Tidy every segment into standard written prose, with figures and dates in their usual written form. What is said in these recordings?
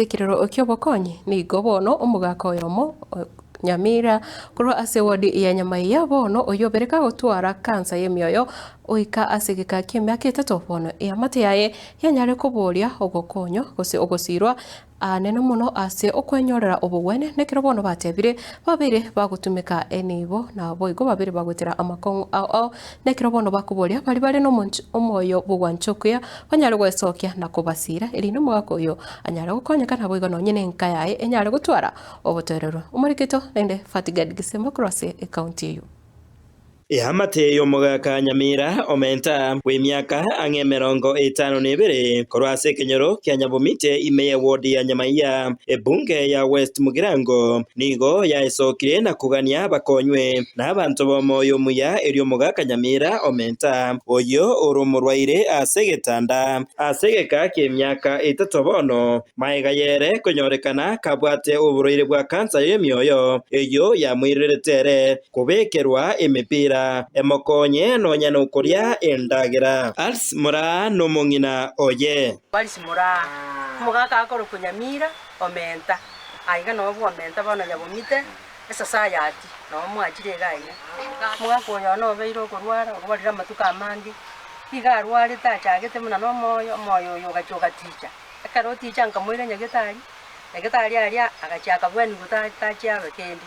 Ekerero ki'obokonyi nigo bono omogaka oyomo Nyamira korwa ase ewodi ya Nyamaiya bono oyio obere kagotwara kansa y'emioyo goika ase egeka ki'emiaka etato bono eamate yaye yanyare koboria ogokonywa gose ogosirwa aanene mono ase okwenyorera obogwenia nekero bono batebire babeire bagotumeka enibo naboigo babeire bagoetera amakong'u ao ao Nekero bono bakoboria baria bare nomoyo bw'ogwancha okuya, banyare gwesokia na kobasiira, erinde omogaka oyo anyare gokonyeka, naboigo nonye nenka yaye enyare gotwara obotoereru. Omorikito naende Fatigad Gisemba korwa ase ekaunti eyio. Eamate y'omogaka Nyamira Omenta, bw'emiaka ang'e 52, korwa ase ekenyoro kia Nyabomite ime y'ewodi ya Nyamaiya, ebunge ya West Mugirango, nigo yaesokire na kogania bakonywe Nabanto b'omoyo omuya erio omogaka Nyamira omenta, oyio ore omorwaire ase egetanda, ase egeka ki'emiaka etato bono, magega y'ere konyorekana kabwate oborwaire bwa kansa y'emioyo, eyio yamoirerete ere kobekerwa emepira emokonye nonya nokoria endagera. Alice Moraa nomong'ina oye. Alice Moraa, omogaka akorokwa Nyamira omenta, aiga noo bwomenta bono Nyabomite. Esosayati, nao mwachire iga aiga. Omogaka oyo one obeire okorwara, orwarire amatuko amange, nigo arwarete achagete buna nomoyo, omoyo oyo ogachia ogaticha. Ekero oticha nkamoira nyagetari, nyagetari aria agachia akabwanigwa ta tachia abe kende.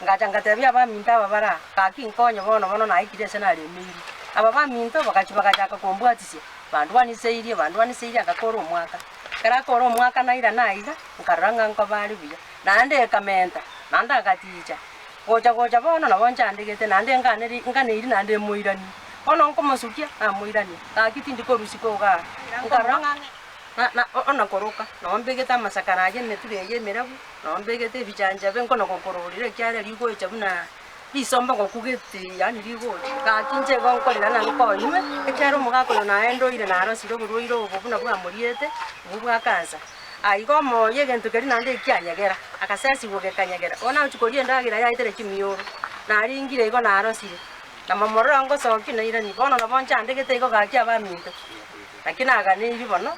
Ngacha ngatebia abaminto aba bare aa, gaki nkonye bono bono naikire ase naremeirwe. Aba baminto bagachia bagachaka kombwatisia, bandwaniseirie bandwaniseirie agakora omwaka. Ekero akora omwaka nairana aiga, nkarora ng'a nkoba are buya. Naende ekamenta, naende agaticha, Gocha, gocha bono nabo nchandegete, naende nganeri nganeirie naende emoiranie. Bono nkomosukia, namoiranie, gaki tindi korusia igaa. Nkarora ng'a na na ona koroka, nabo mbegete amasakara aye emetura eye emerabu, nabo mbegete ebichanchabe nkono gokororera ekiagera rigocha buna risomba gokugete yaani rigocha. Gaki inche igo nkorera ng'a nkonywe, ekiagera omogaka oyo naende oire narosire oborwaire obo buna bwamoriete, obwo bwa kansa. Aiga omoyo egento keria naende ekianyegera, agasesigwa gekanyegera. Bono agochia koria endagera yaetire chimioro, naringire igo narosire, na momorero ngosokia nairanie. Bono nabo nchandegete igo gaki abaminto, naki naganeirie bono,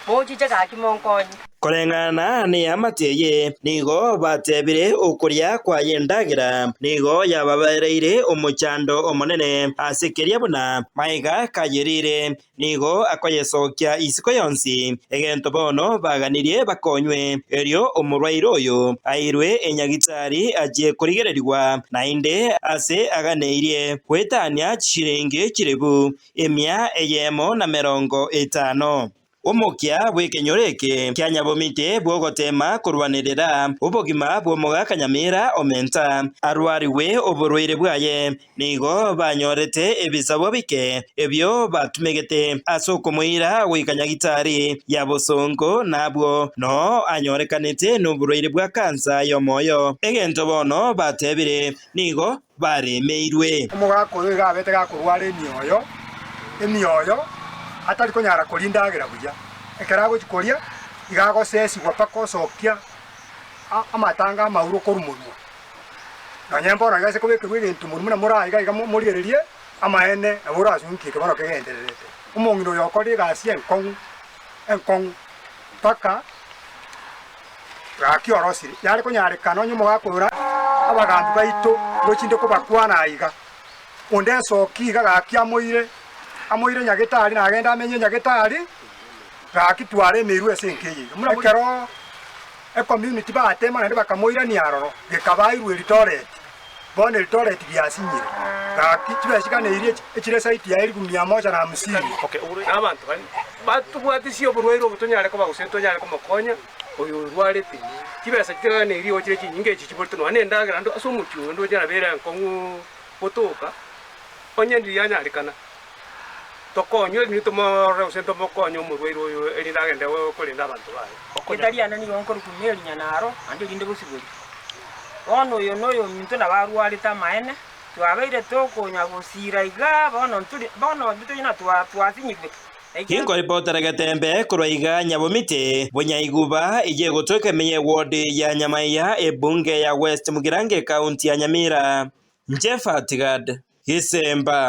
mochiche gaki monkonye. Koreng'ana neamate eye, nigo batebire okoria kwaye endagera nigo yababereire omochando omonene ase keria buna maiga kayerire. Nigo akoyesokia isiko yonsi, egento bono baganirie bakonywe. Erio omorwaire oyo airwe enyagitari achie korigererigwa, naende ase aganeirie goetania chishilingi chilifu 150. Omokia bw'ekenyoro eke kia Nyabomite bw'ogoteema korwanerera obogima bw'omogaka Nyamira Omenta arwarigwe oborwaire bwaye. Nigo banyorete ebisabwa bike ebio batumegete ase okomoira goika nyagitari ya bosongo, na abwo noo anyorekanete noborwaire bwa kansa y'omoyo. Egento bono batebire, nigo baremeirwe. Omogaka oyo iga abete gakorwara emioyo, emioyo, atari konyara koria endagera buya. Ekero agochia koria, iga agosesigwa mpaka osokia amatanga amauro korwa monwa. Nonya mbono iga ase kobekerwa egento monwe buna more aiga iga morigererie amaene, nabo orasunkie eke bono kegendererete. Omong'ina oyo okorire egasi enkong'u, enkong'u, mpaka gaki orosire. Yare konyarekana onye omogaka oyo abagambi baito ngochinde kobakwana aiga, onde esoki iga gaki amoire, amoire nyagetari nagende amenye nyagetari, gaki tware emerwe ase enka eye iga. Buna ekero. Ecommunity bagatema naende bakamoirania aroro, gekabairwa Eldoret. Bono Eldoret giasinyire. Gaki chibesa chiganeirie echire esaiti ya elifu mia moja na hamsini. Nabanto baria batobwatisie oborwaire obo tonyare koba gose tonyare komokonya oyo orwarete. Chibesa chitiganeiri igo chire chinyinge echi chiborete nonya na endagera ndo ase omochie oyo ndoche nabere enkong'u gotoka, onye ndiri yanyarekana. Tokonywe erinde tomorore gose tomokonye omorwaire oyo erinde agende korenda abanto baye. Erieta riane nigo nkorokwa Mary Nyanaro, naende erinde Bosibori. Bono oyo noyominto nabo arwarete amaene, twabeire tokonya gosiira igaa, bono nturi bono intwe tonya twasinyigwe. Inkoripotera getembe korwa iga Nyabomiti, Bonyaiguba, eyio egotoka ime y'ewodi ya Nyamaiya, ebunge ya West Mugirango ekaunti ya Nyamira. Inche Fatigad Gisemba.